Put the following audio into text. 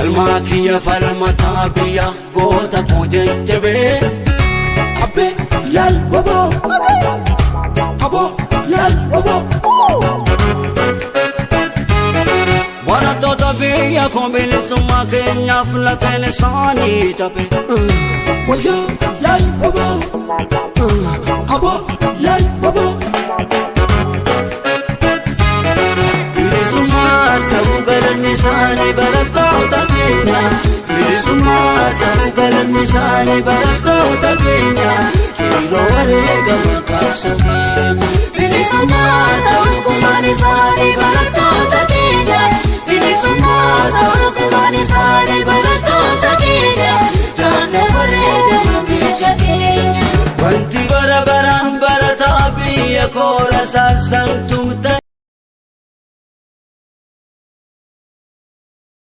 Falmaa kiyya falmataa biyya goota koo jajjabee. Abbee laal waboo. Aboo laal waboo. Barattoota biyya koo bilisummaa keenyaaf lafeen isaanii cabe. Wayyaa laal waboo. Aboo laal waboo. Bilisummaa ta'uu galanni isaanii barattoota keenya. Bilisummaa ta'uu galanni isaanii barattoota keenya. Qeerroo wareegama qabsoo keenya. Bilisummaa ta'uu gumaan isaanii barattoota keenya. Bilisummaa ta'uu gumaan isaanii barattoota keenya. Jaanna wareegama biyya keenya. Wanti bara baraan barataa biyya koora saassa